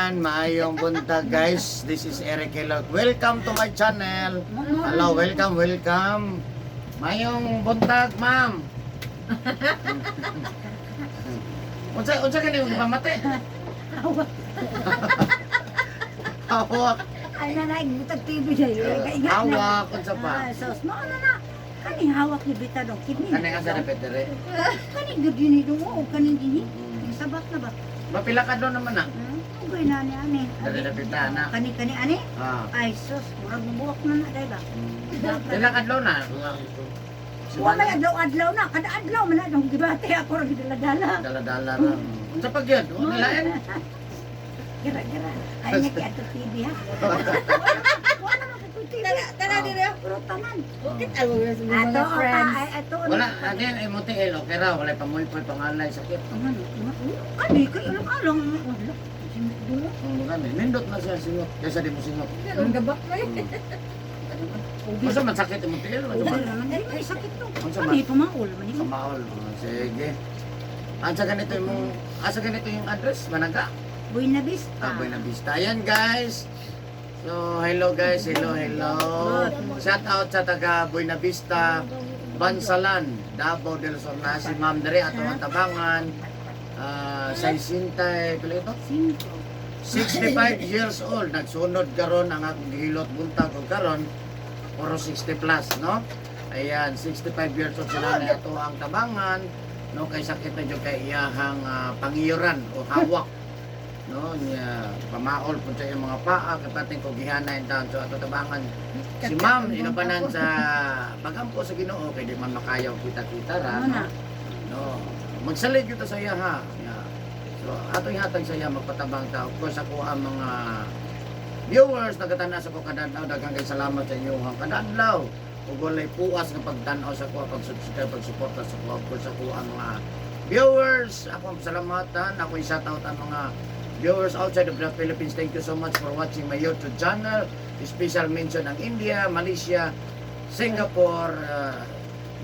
Ayan, maayong buntag, guys. This is Eric Hilot. Welcome to my channel. Hello, welcome, welcome. Maayong buntag, ma'am. Unsa kani yung pamate? Hawak. Hawak. Ay na na, butag TV dahil. Hawak, unsa pa? Ah, sos mo ano na. Kani hawak ni Bita dong kidney. Kani nga sa repetere. Kani gud yun dong o kani dinhi. Sabak na ba? Mapila ka doon naman ah. Ugay na ni ani. Dali na pita na. Kani kani ani. Ah. Ay sus, murag mabuak na na dai ba. Pila ka doon na. Wa may adlaw-adlaw na, kada adlaw man na dong gibate ako ra gidala-dala. Dala-dala ra. Unsa pa gyud? Wa nilain. Gira-gira. Ay niya kay ato TV ha. Wa na man ko TV. Tara, tara dire. Pero tanan. Bukit ako sa mga Ato friends. ay ato. Wala, ano yan, imong tiil, okay ra, wala pamulpoy, pangalay, sakit. Ano? Kani kay along-along. Wala. Dulo. Ang kami, nindot na siya singot, kaysa di mo singot. Ang gabak mo eh. Unsa man sakit imong tiil, unsa man? Wala man dili may sakit to. Unsa man? Kani pamaol man ni. Kamaol. Oh, sige. Asa ganito yung asa ganito yung address, Managa. Buena Vista. Ah, Buena Vista. Ayan, guys. So, hello guys, hello, hello. Shout out sa taga Buena Vista, Bansalan, Davao del Sur na si Ma'am Dere ato ang tabangan. Ah, 60 pila ito? Cinco. 65 years old, nagsunod karon ang akong gihilot buntag og karon puro 60 plus, no? Ayan, 65 years old sila na ato ang tabangan, no? Kay sakit na jud kay iyahang pangiyuran o hawak, no? Nya pamaol pud sa iyang mga paa kay pating ko gihana in town. So ato tabangan si ma'am inupanan sa pagampo sa Ginoo kay di man makayaw kita-kita ra, Ano no? na? No, magsalig yun ta sa iya ha. Yeah. So ato ihatag sa iya magpatabang ta. Of course ako ang mga viewers nagatana sa ko kada adlaw, daghang kay salamat sa inyo ang kada adlaw. Ug walay puas nga pagtan-aw sa ko, pag-subscribe, pagsuporta sa ko. Of course ako ang mga viewers, ako ang pasalamatan, ako i-shout out ang mga viewers outside of the Philippines. Thank you so much for watching my YouTube channel. Special mention ang India, Malaysia, Singapore,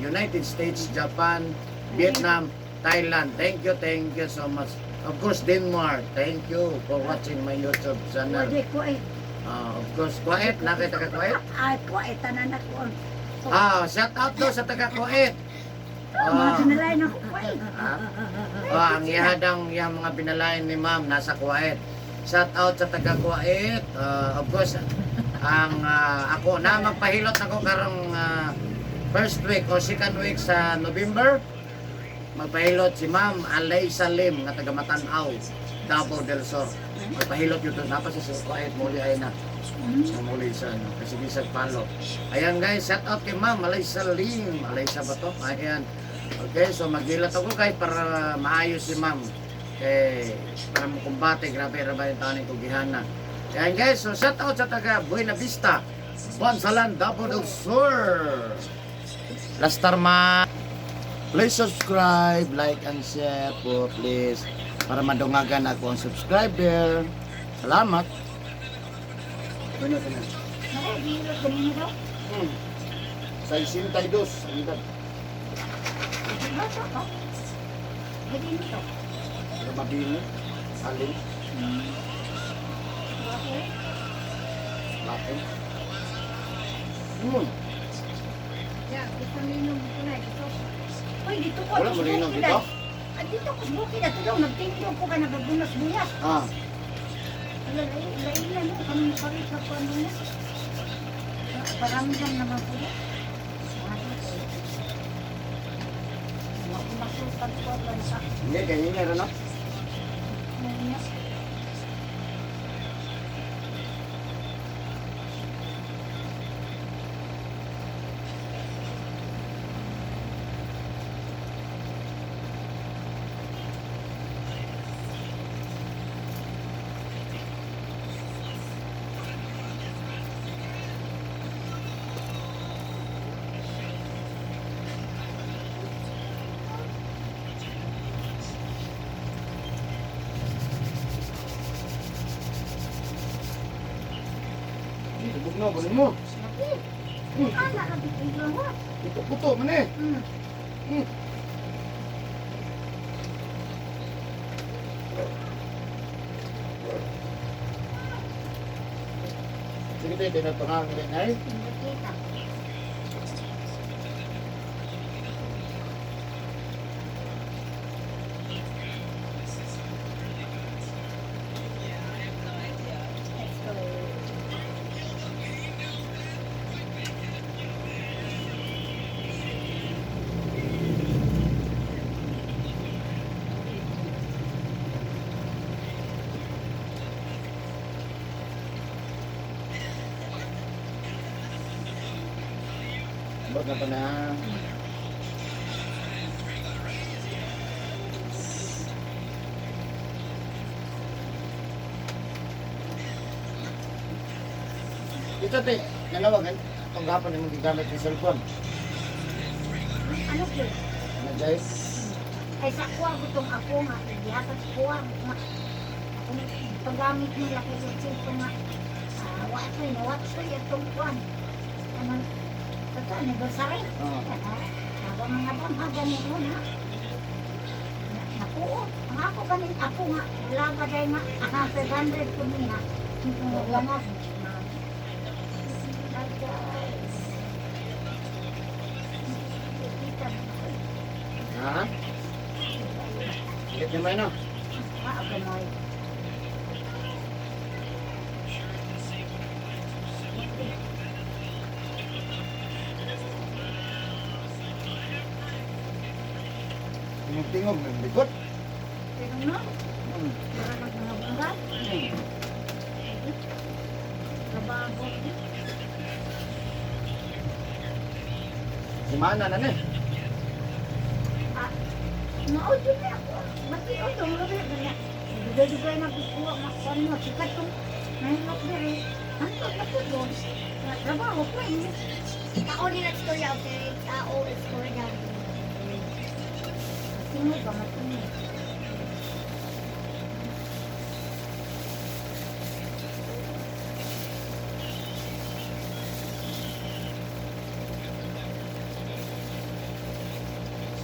United States, Japan, Vietnam, Thailand. Thank you so much. Of course, Denmark. Thank you for watching my YouTube channel. Wala ko ay. Of course, Kuwait. Nakita ka Kuwait? Ay ko ay tanan ako. Ah, shout out daw sa taga Kuwait. Mga sinalay na ko ay. Ah, oh, ang ihadang yung mga binalayan ni ma'am nasa Kuwait. Shout out sa taga Kuwait. Of course, ang ako na magpahilot ako karong first week o second week sa November. Magpahilot si Ma'am Alay Salim nga taga Matanaw, Davao del Sur. Magpahilot yun to. Napa sa Kuwait muli ay na. Muli sa ano, kasi bisag palo. Ayan guys, shout out kay Ma'am Alay Salim. Alay sa ba to? Ayan. Okay, so maghilat ako guys para maayos si Ma'am. Okay, para mukumbate, grabe ra ba yung tanin ko gihana. Ayan guys, so shout out sa taga Buena Vista, Bansalan, Davao del Sur. Lastar ma. Please subscribe, like and share po please para madungagan ako ang subscriber. Salamat. Bueno, tanan. Ay, gihilot kanina daw. 62 ang edad. Bata ka. Ganyan to. Pero mabini. Alin. Bakit? Latin. Yeah, gusto ninom ko na. Gusto. Uy, dito ko. Wala sa mo rin bukid, dito? ay. Ah, dito ko sa bukid. Ato daw, nagtingin ko ka nagagunas buyas. Ah. Ala, laila, no? Kami nakarit na po ano na. Paramdam naman po yan. Makumasultan ko ang bansa. Hindi, ganyan nga no? Ano niya? Tubog na, kunin mo. Ana, nagtitigil ko. Puto-puto man eh. Sige tayo, tinutungan din ay. Kita. Let's go. Ba't na pa na? Ito te, nalawagan. Itong gapon yung gigamit yung cellphone. Ano ko? Ano, Jay? Ay sa kuha gutong ako nga gihatag kuha nga. Ako paggamit nila ko sa cellphone nga. Ah, wa ko na wa ko itong kuan. Ano? Totoo anniversary. Oo. Ako mga damhagan ni una. Naku, ang ako ganin ako nga wala ba dahil nga aha, 500 ko niya. Wala na. Guys. Kita mo ako. Ha? Higit niyo ba yun, no? Ah, gamay. Yung tingog, may likod. Pero no, para mag mga bunga. Trabaho. Simana na ni. Ah, mao na ako. Mati o tong labi na. Dugay-dugay na kukuha makuha mo. Sikat tong nahilok diri. Hantod na po doon. Trabaho ko eh. Tao nila istorya, okay? Tao istorya. Tingog ba matingog?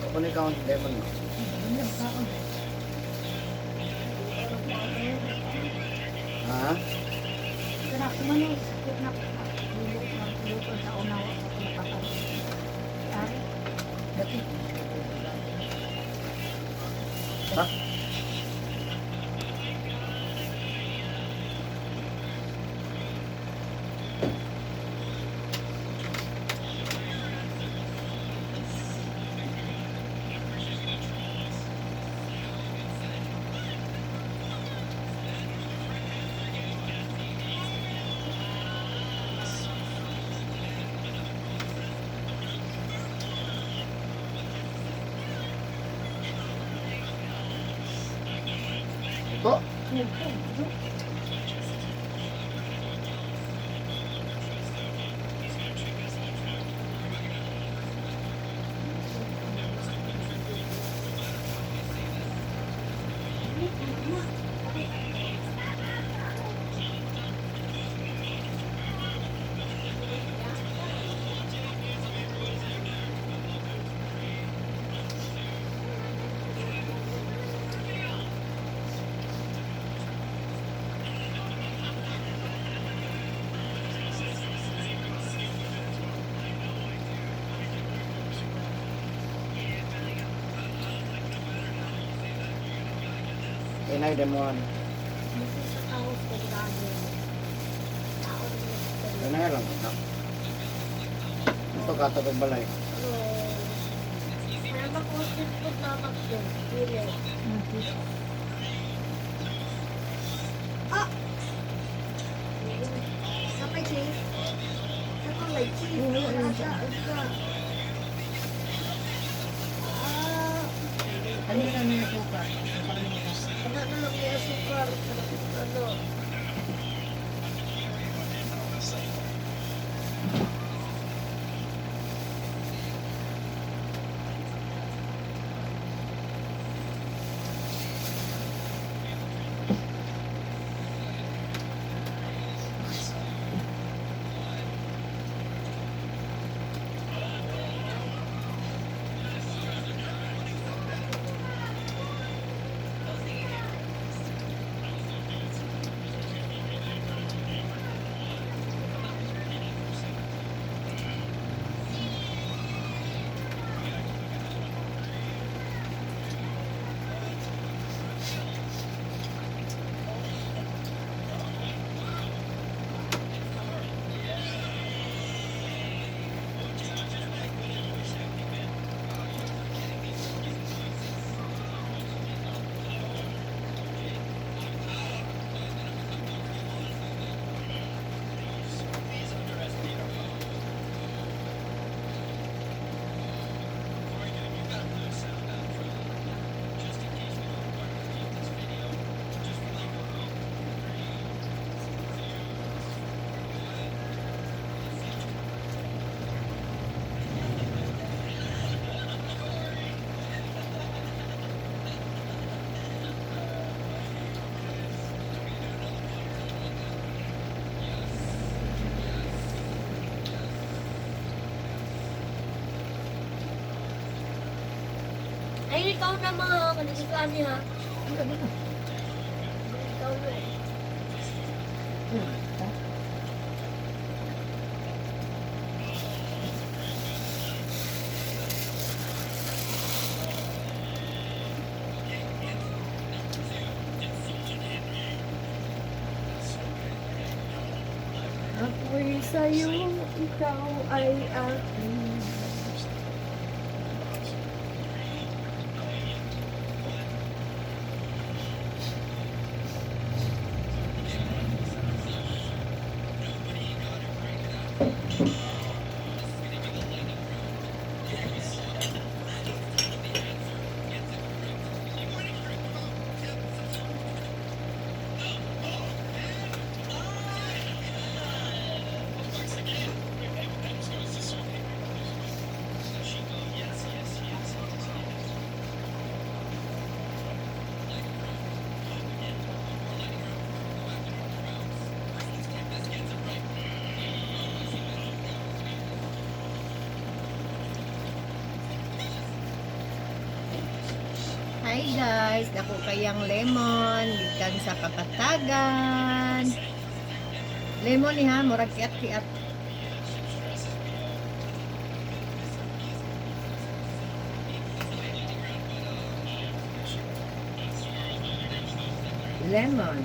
Ako ni count demon. Ha? Kana kumanay sakit na luto sa una wa sa pinapakain. Ari, Dati. Ha? Ito? luto. Inay demon. Masi sa tao sa dami. Tao nila istorya. Inay lang. Ito. Ito katapag balay. Pero, para mag-usip ko na mag-dili. Ah! Kapay cheese. Kapay cheese. Asa, asa. Ah, Ano na niya suka? ano na lang niya sukar. Ano? Dili ikaw na mga kanagisuan niya. Dili ikaw na. Ako'y sa'yo, ikaw ay akin. Hi guys, dako kayang lemon gikan sa Kapatagan. Lemon ni ha, murag kiat-kiat. Lemon.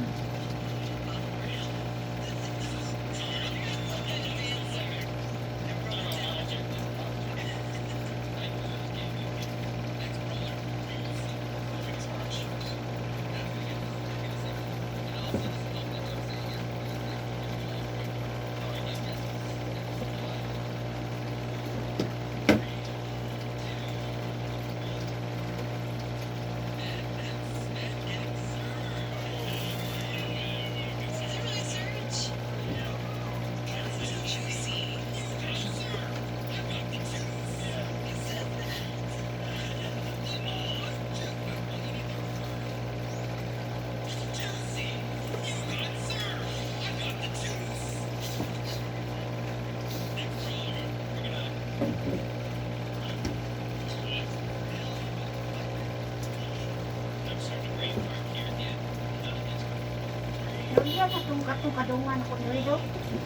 Luya na itong katong kadungan ako nito.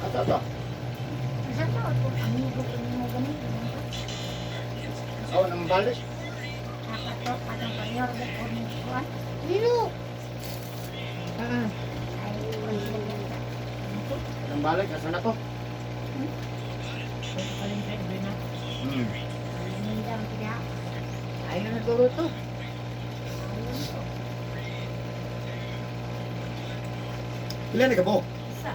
Ato ato. Sa to, itong amigo ko nimo ganito. Oh, nang balik. Nakato, katong payor ko ni Juan. Dilo. Ah, Ay, wala sila. Nang balik asa na to? Nindang tidak. Ayaw na guro to. Ayun ko. Ilan na ka po? Isa.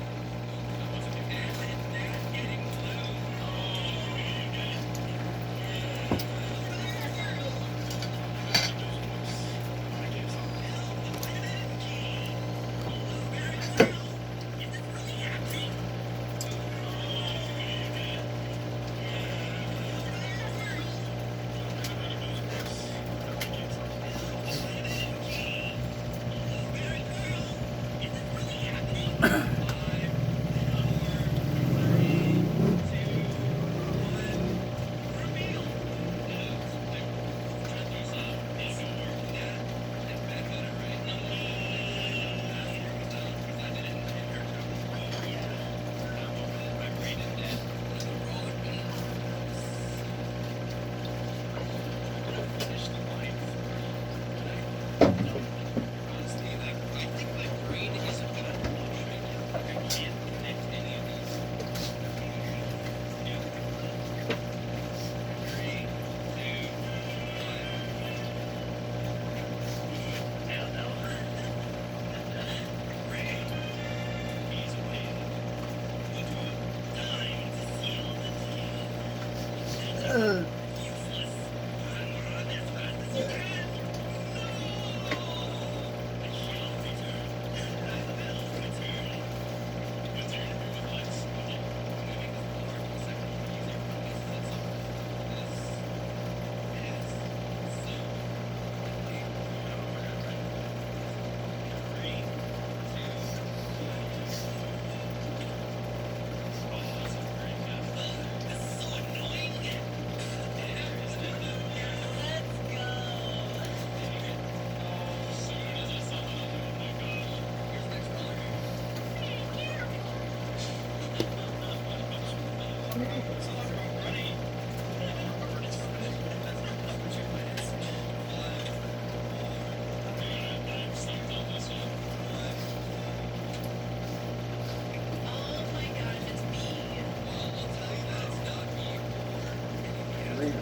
Ayun.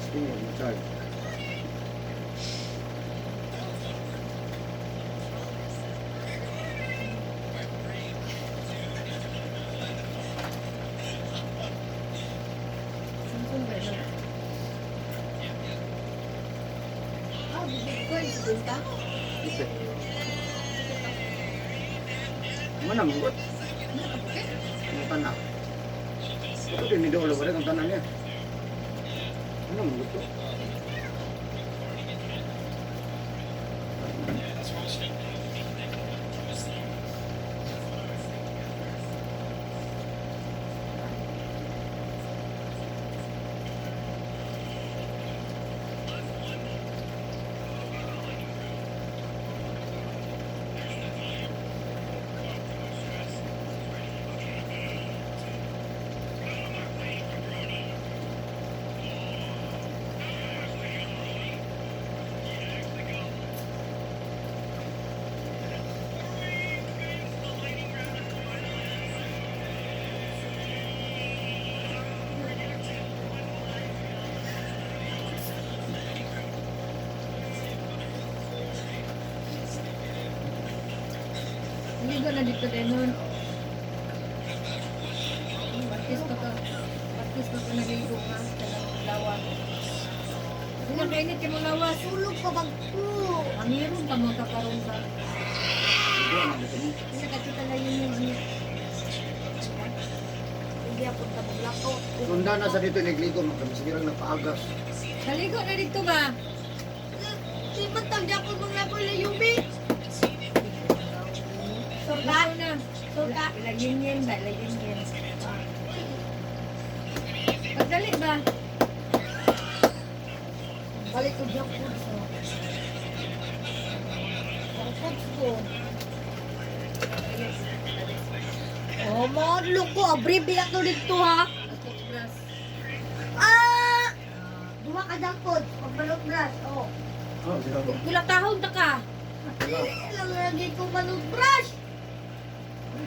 Tingnan mo, charge. Samsung ba yun? Ah, bibig ko. Ibenta? Isa. Ano na, manggot? Ang tanak. Ito din, hindi ulo ba rin ang tanan niya? Ano, manggot to? Hindi ko na dito lemon. Batis pa ka. Batis pa ka naligo ka. Sa lawa. Hindi na kainit kay mong lawas. Tulog pa bagko. Ang pa mo ka karon ba? Ito, ano dito mo? Hindi ka kita lang yun yun. Hindi ako ta maglakaw. Tunda na sa dito, nagligo, magkamisirang napaagas. Naligo na dito ba? Si Bantang di ako maglakaw na yubi. Surta na. Surta. Ilagin yan ba? Ilagin yan. Pagdali ba? Balik ko junk food so. Junk food ko. Oh, maadlok ko. Abri biya to dito ha. Toothbrush. Ah! Duha ka junk food. Pagbalot brush. Oh. Oh, siya. Pila tahon ta ka. Dili lang lagi ko balot brush.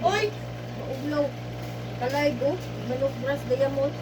Oy! Mauglaw. Kalay go. Manok brush diamond.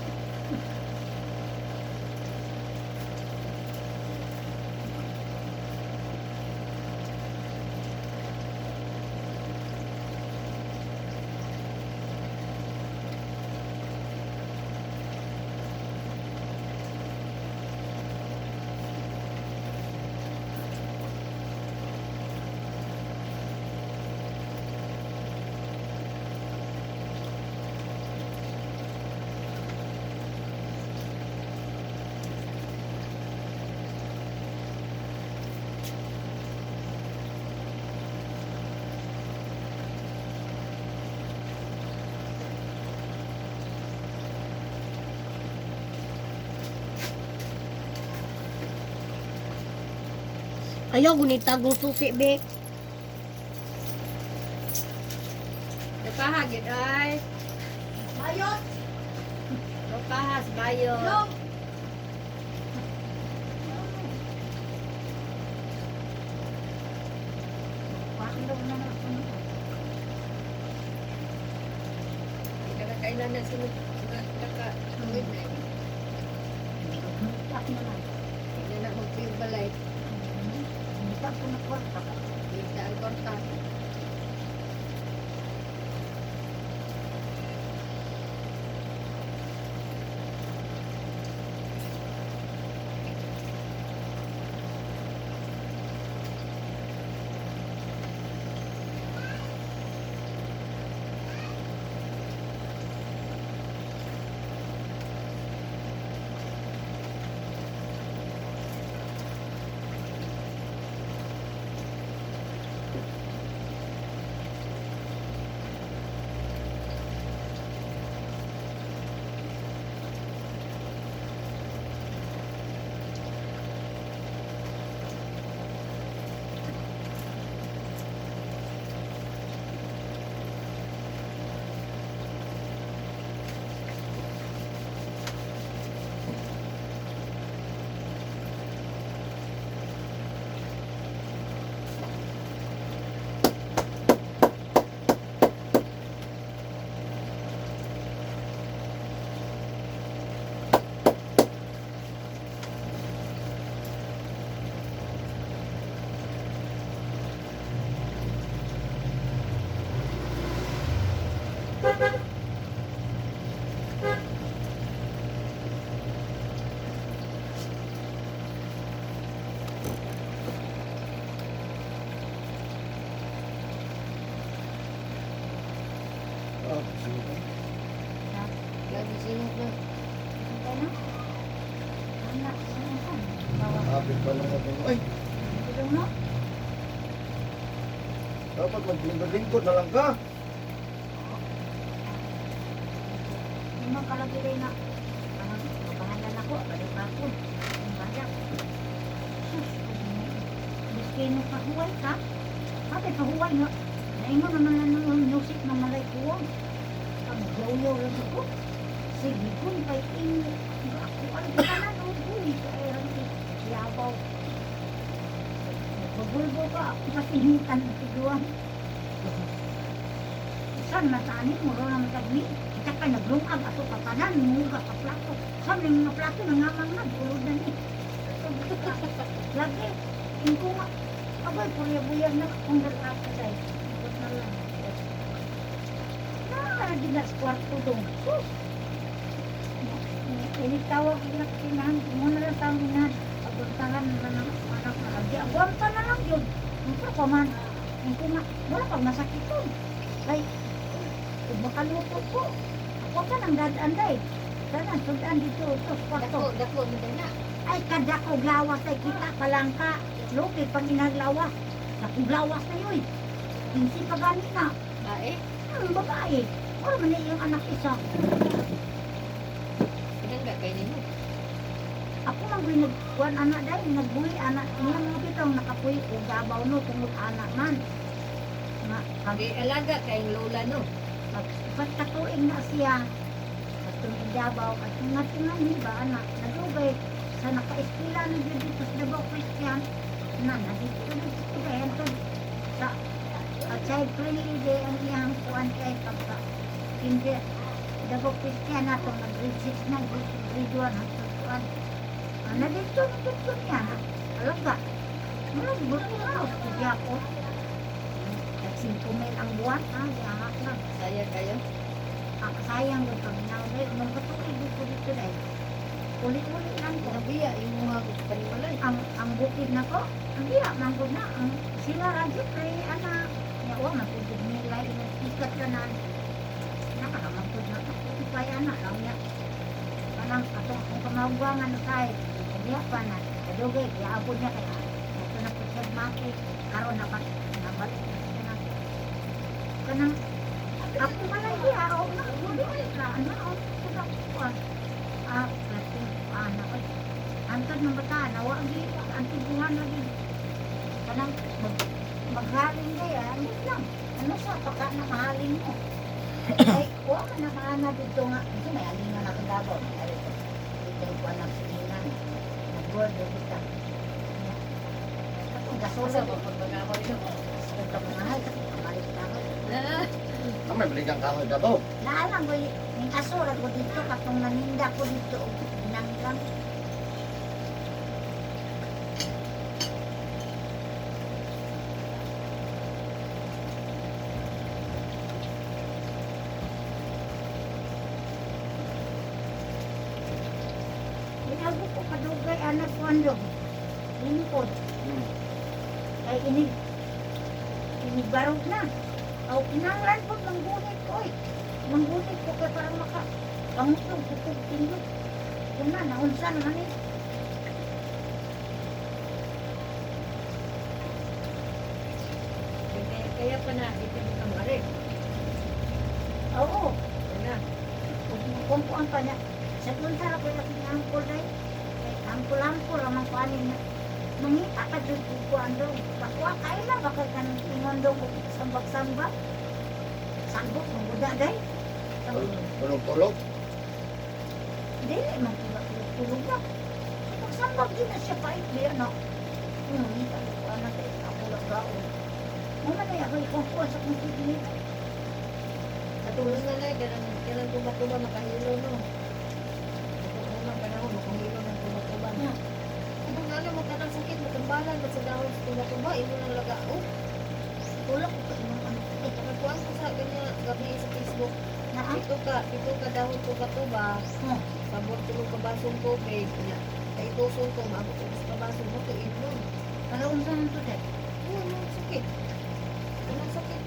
Ayaw, gunita gong susi, be. Napahagit ay. Bayot! Napahas bayo. Long! Paano na ako nito? Nakakailan na sunod. Naka. Tawid na. Tak na lang. Hindi na magpiyong balay. Hindi pa ako nakwarta. Hindi ang kwarta. Oh, sige. Lagi sino ka. Kaya na. Anak, ano ka? Bawa. Kapit pa lang ako. Ay, Tulong no? dapat maglingkod-lingkod na lang ka. Imong kalagi rin na. Parang mabahalan ako, balik ako. Ang bala. Sus, biski no pahuway ka. Sabi pahuway nga. Naingon naman na nung music na malay kuwang. Pag-yaw-yaw lang ako. Sige, kung kay imo. Ako ang tanan o buhi. Kaya ang yabaw. Nagbabulbo ka ako kasi hintan ang tiguan. Saan matani mo ro naman tagmi. Kita ka naglungag ato katanan muga ka plato. Saan yung mga plato nangamang na bulod na ni. Lagi ingko nga abay purya-buya na akong dalak sa Ikot na lang. Na di na sa kwarto dong. Sus. Ini tawag na kinahan mo na lang tawag inahan. Aguntahan na lang ang anak na agi. Agwanta na lang yun. Unsa pa man. Ingko nga wala pag masakiton. Kay kung makaluto ko, ako ka nang dadaan day. Tanan, sudan dito, ito, kwarto. Dako, dako mo din na. Ay, kada ko glawas ay kita palangka. Lupi, pag inaglawas. Sa glawas na yun. Insi pa gani na. Bae. Babae. Wala man na iyong anak isa. Pinangga kay nimo. Ako man guy nagkuan anak day, nagbuhi anak. Niya mo bitong nakapuy o gabaw no, tungod anak man. Nga, pag, Di alaga kay lola no. pag, pagkatuig na siya, atong idabaw, at nga tingan ni ba anak, nagugay sa nakaeskwela na jud dito sa Davao Christian, na nandito na dito dahil to sa child friendly day ang iyang kuan kay pagka hindi Davao Christian na to nag grade 6 na grade 1 hangtod kuan na dito na dito niya na alaga murag buto na ko at 5 mil ang buwan ah giangak na. Saya kayo. Ah, sayang yung paminaw dahil nung katuig ko dito dahil uli-uli lang ko. Nabiya imo nga panimalay. Ang bukid na ko, ang biya, manggod na, ang sila radyo kay anak. Ya, wa, magtugtog nila, ikat ka na. Nakakamagtod na, ipay anak, lang niya. Kanang atong akong kamagwangan na tayo, biya pa na, kadugay, giabot niya kay ito na po siya maki, karon na pa, nabalik na siya na. Kanang, ako malay diya, o na, hindi ka, ano, o, kuha, ah, ah, nako, antod ng bata, nawa gi, antiguhan lagi. Kanang maghaling gaya, ano lang, ano sa pagka na mahalin mo. Ay, wa man na maana dito nga, ito may alingan na kagabaw, may alingan. Dito yung kuwan ng silingan, nag-board na kita. Katong gasol, Sa pagbagaw nimo. katong mahal, katong malit na ako. Ah, Ah, may balikan kahoy dato. Naalang ko, ning aso ra ko dito, katong naninda ko dito, og binanggang. Ginago ko kadugay anak ko andong. Lingkod. Kay inig inig barog na. Aw kinahanglan po manggunit ko eh. Manggunit ko kay parang maka pangutlog ko kog tindog. Kuna naunsa naman eh. Kaya, kaya pa na dito mo ka mare. Oo. Na. Kung kuan pa niya. Sa unsa ra ko yung angkol day. Kay angkol-angkol ramang kuan niya. Mangita ka jud og kuan dong. Pakuha kaila baka kanang ingon dong og sambag-sambag. Sanggop mangguda day. Tulog-tulog. Dili man tulog na. Pagsambag din na siya pait biya na. Mangita ko kuan na kay ako lang gaon. Mo man ay ako ikukuha sa kong kidney. Katulog na lang kanang kanang tuba-tuba makahilo no. Katong unang panahon makahilo ng tuba-tuba. Kung nga mo kanang sakit matumbalan ba sa dahon sa tuba-tuba imo nang lagao. Tulog ko imong ano. Eh, Nakakuan ko sa ganyan gabi sa Facebook. naa. Pito ka dahon tuba-tuba. Oh. Sabot tulo ka basong tubig. Nya kay ituson ko maabot og sa basong mo tuig nun. Para unsa man to day? Oo, anong sakit? Anong sakit?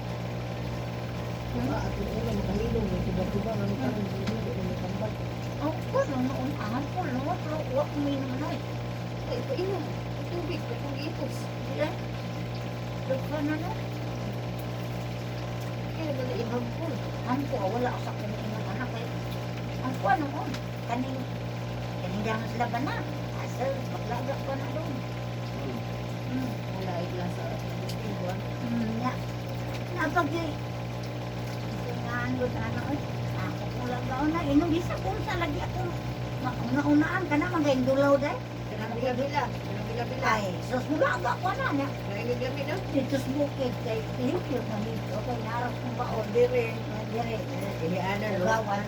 Ah, at yung una makahilo, may tuba-tuba, ano ka nang hindi na may tambal. Oh, ko no noon angan ko no pero wa ko may naman ay. Ay, ito inom. Ang tubig, katong gitos. Dili. Daghan na no. Kaya naman na ihampol. Ang ko wala sa kong ingon anak kay. Ang kuan noon kaning kaning dangan sila ba na? Asa maglaga pa na doon. Wala igla sa buwan. Nya. Napag nga ano oy. Ako ko lang na inom bisa kung sa lagi ako mauna-unaan ka na mga indulaw day. Kanang bila-bila. Kanang bila-bila. Ay, sus mulaga ko na niya. Naingig no? Dito sa bukid kay limpyo na dito kay narap kong baon. Dire. Dire. Ilianan, no? Ugawan,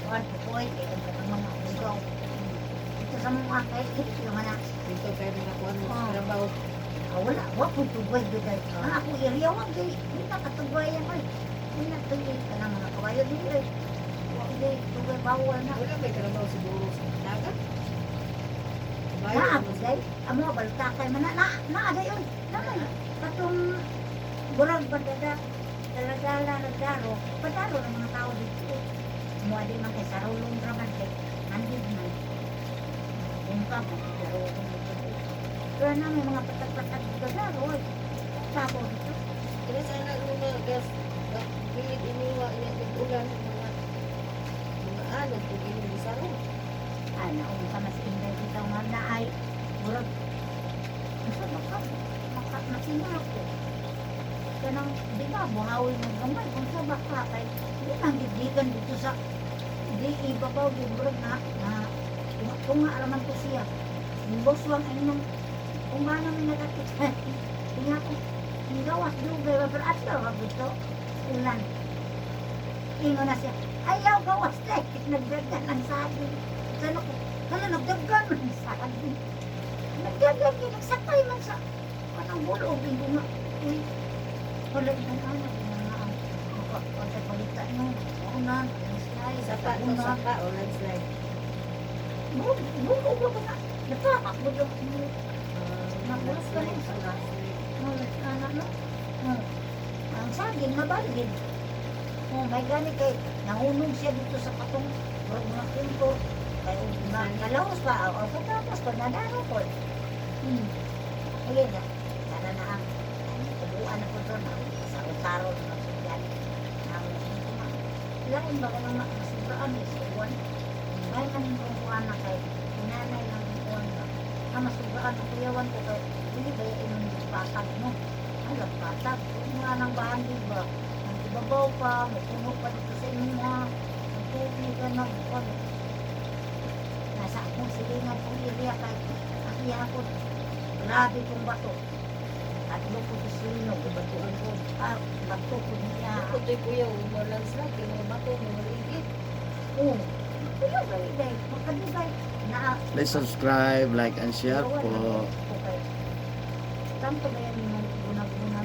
kuan pukoy kay ang mga ugaw. Dito sa mga kay limpyo man na. Dito kayo mga kuwan mo sa Oh. trabaho. Ah, wala, wa ko tugway dugay. Ang ako area wa kay di na katugwayan oy. Di na tuloy ka na mga kabayo di oy. Wa di tugway bawal na. Wala may trabaho siguro sa dagat. Naa po day. Amo balta kay man na na na day oy. Na man katong burag badada daladala nagdaro padaro ng mga tao dito. Mo di man kay sarulong ra man kay andig man. Kung ka mo daro ko dito. Pero na may mga patag-patag daro oy. Tabo dito. Kaya sana nung mga gas, pilit iniwa, iyang ulan, mga anod, kung inyong gisaro. Ay, naunsa mas inday bitaw nga na ay murag unsa ba ka maka matinga ko kanang di ba buhawi ng gamay unsa ba ka kay di man gigikan dito sa di ibabaw di murag na na tunga ra man ko siya boswang ay nang kung ba namin nakakita tinga ko gawas dugay ba pero adlaw ra dito ulan ingon na siya ayaw gawas dai nagdagan ang saging. Sana ko, hala, nagdagan man sa saging. Nagdagan yun, nagsakay man sa, anong bulog, hindi nga, uy, wala ibang anak, nga ang, maka, palita no, una, landslide, Sapa, no, una, sapa, o landslide. bulog, bulog na, natamak mo yung, Magulos pa rin sa anak, no? Oh, ang saging, mabalgin. Oh, may gani kay, nahunong siya dito sa katong, murag mga kunto, kay, na, nalaos pa, o pagkatapos pa, nadaro ko. Ayun na, sana na ang, tubuan na po doon, saro-saro na sugyan. Lain ba ka nang masubraan eh, sa uwan? May kaning kungkuan na kay, inanay ng kungkuan ba? Ah, masubraan ang kuyawan ko kay, hindi ba yung patag mo? Ay, patag. Kung nga ng bahan, di ba? Ang ibabaw pa, may pa dito sa inyo ha. Ang tubig ka na, ano. Nasa akong silingan kong area kay, ang iya ko, grabe kong bato. Tatlo ko sa silong. Batuan ko. Ah, bato ko niya. Ako to'y kuya, mga landslide, yung mga bato, mga ligid. Oo. Kuya, dahil, dahil, magkadugay. Na, Please subscribe, like, and share po. Okay. Tanto ba yan.